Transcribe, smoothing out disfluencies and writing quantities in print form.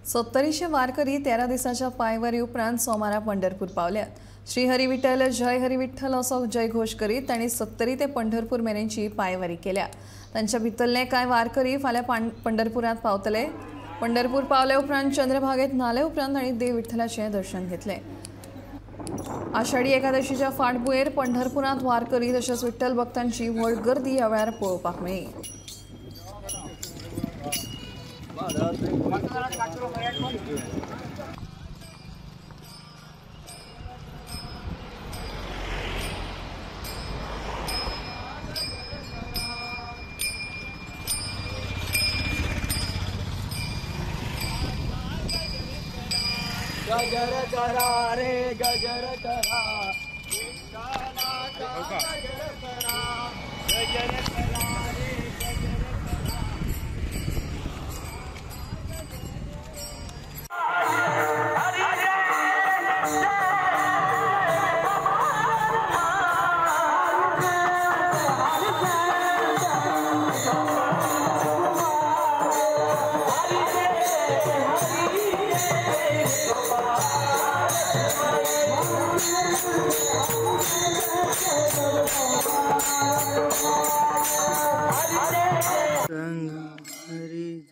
सत्तरीशे वारकरी 13 दिसांच्या पांयवारी उपरांत सोमारा पंढरपूर पावल्यात. श्री हरी विठ्ठल जय हरी विठ्ठल असो जयघोष करीत तांणी सत्तरी ते पंढरपूर मेरेनची पांयवारी केल्या. तांच्या भितरले कांय वारकरी फाल्यां पंढरपुरांत पावतले. पंढरपूर पावले उपरांत चंद्रभागेत न्हाले उपरांत तांणी देव विठ्ठलाचें दर्शन घेतलें. आषाढी एकादशीच्या फाटभुंयेर पंढरपुरांत वारकरी तशेंच विठ्ठल भक्तांची व्हड गर्दी ह्या वेळार पळोवपाक मेळ्ळी. गजर करा रे गजर करा, गजर करा गजर करा।